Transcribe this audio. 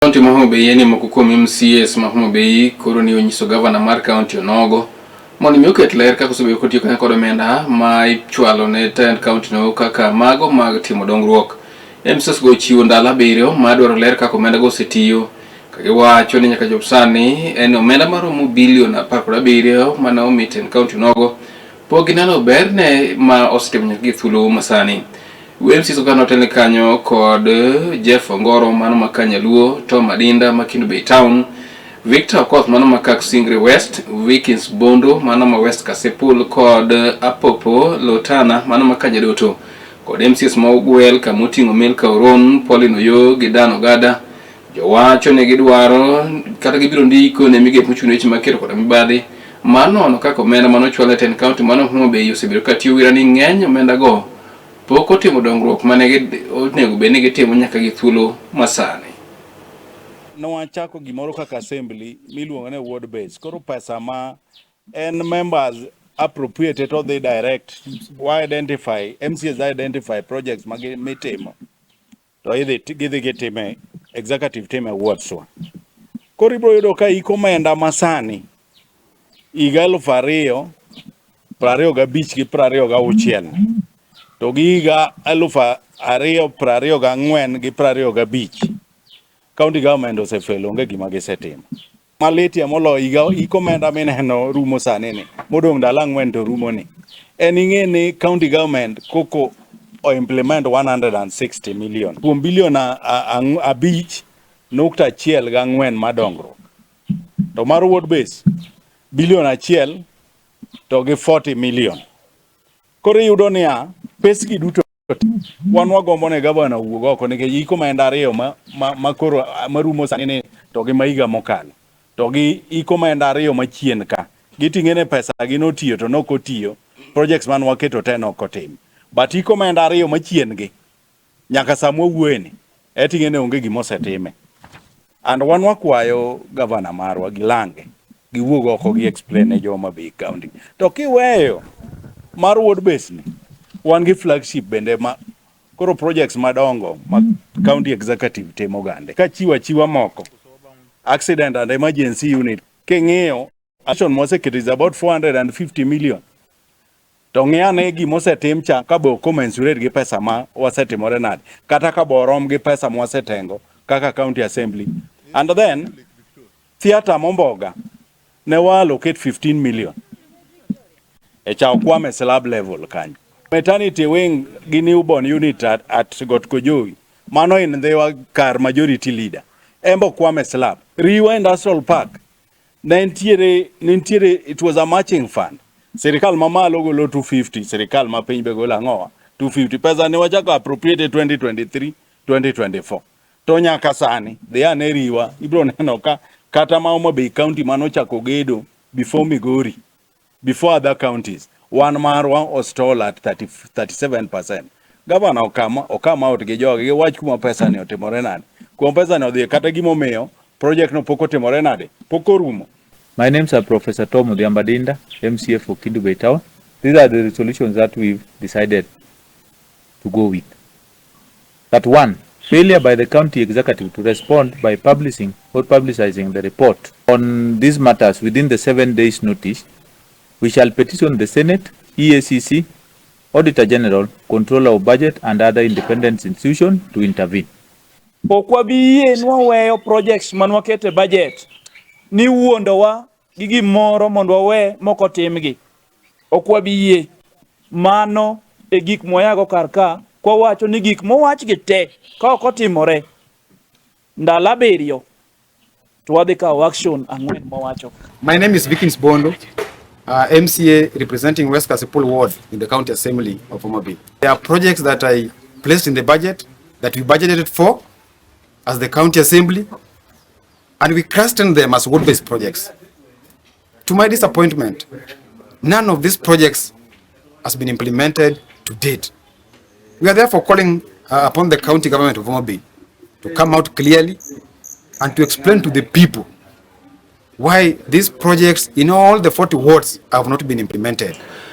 Kaunti ma Homa Bay en moko kuom MCAs ma Homa Bay koro ni onyiso gavana mar kaunti onogo mondo mi oket ler kaka osebedo kotiyo kanya kod omenda ma ichwalo ne tend kaunti no kaka mago mag timo dongruok. MCAs go ochiwo ndalo 7 mar dwaro ler kaka omenda go osetiyo ka giwacho ni nyaka chop sani en omenda maromo bilion 17 mane omi tend kaunti onogo pok gineno berne ma osetimo nyaka gi thuolo masani. MCAs ka notelne kanyo kod Jeff Ongoro mano ma Kanyaluo, Tom Adinda ma Kendu Bay Town, Victor Okoth mano ma Kaksingri West, Vikins Bondo mano ma West Kasipul kod Apopo Lotana mano ma Kanyadoto kod MCAs ma Ogwel kamoting'o Milka Oron, Pauline Oyo gi Dan Ogada. Jowacho ni gidwaro kata gibiro ndiko ne migepe mochung' ne weche mag kedo kod mibadhi mar nono kaka omenda manochwal e tend kaunti mano Homa Bay osebedo ka tiyo wira ni ng'eny omenda go pok otimo dongruok mane onego bed ni gitimo nyaka gi thuolo masani. Nwachako gimoro kaka assembly miluongo ni ward base. Koro pesa ma en members appropriated to dhi direct wa identify MCAs identify projects ma mitimo to idhi gidhi gitime executive time wards wa. Koro ibiro yudo ka iko omenda masani higa 2025 gi 26 to gi higa 2024 gi 25 county government osefelo, onge gima gisetimo. Malitie moloyo higa hik omenda mineno rumo sani ni modong' ndalo 4 to rumo ni en ing'e ni county government koko o implement 160 million kuom bilion 5.14 mar dongruok to mar ward base bilion 1 to gi 40 million. Koro iyudo niya pesgi duto wan wagombo ne gavana owuog oko nikech hik omenda 2 ma koro marumo sani ni to gi ma higa mokalo to gi hik omenda 2 machien ka giting'e ne pesa gi notiyo to nok otiyo projects man waketo te nok otim but hik omenda 2 machien gi nyaka sama wawuoye ni eting'e ne onge gima osetime. And wan wakwayo gavana marwa gi lange giwuog oko gi explain ne jo Homa Bay County. To kiweyo mar ward base ni wan gi flagship bende ma koro projects madongo ma county executive timo gande ka chiwo achiwa moko accident and emergency unit king'iyo action moseketo is about 450 million to ng'i ane gimosetim cha ka be commensurate gi pesa ma wasetimore nade kata ka bo rom gi pesa mwasetengo kaka county assembly. And then theatre Momboga ne wa allocate 15 million e cha okwame slab level kanyo. Maternity wing gi newborn unit at Got Kojowi mano in Ndhiwa kar majority leader embo okwame slab. Riwa Industrial Park ne nitiere it was a matching fund. Sirikal mamalo golo 250, sirikal ma piny be golo ang'owa 250. Pesa ne wachako appropriate 2023 2024 to nyaka sani dhi ane Riwa ibiro neno ka kata ma Homa Bay County manochako gedo before Migori, before other counties, wan marwa ostall at 30, 37%. Gavana okam out gi jogi giwach kuma pesa ni otimore nade, kuma pesa ni odhi kata gimomiyo project no pok otimore nade, pok orumo. My names are Professor Tom Odhiambo Adinda, MCA for Kendu Bay Town. These are the resolutions that we've decided to go with. That one, failure by the county executive to respond by publishing or publicizing the report on these matters within the 7 days notice, we shall petition the Senate, EACC, Auditor General, Controller of Budget and other independent institutions to intervene. Ok wabi yie ni waweyo projects man waketo e budget ni wuondowa gi gimoro mondo wawe mok otimgi. Ok wabi yie. Mano e gik mwayago kar ka kwawacho ni gik mowach gi te ka ok otimore ndalo 7 to wadhi kawo action 4 mwawacho. My name is Vikins Bondo, MCA representing West Kasipul Ward in the County Assembly of Homa Bay. There are projects that I placed in the budget that we budgeted for as the County Assembly, and we clustered them as ward-based projects. To my disappointment, none of these projects has been implemented to date. We are therefore calling upon the county government of Homa Bay to come out clearly and to explain to the people why these projects in all the 40 wards have not been implemented.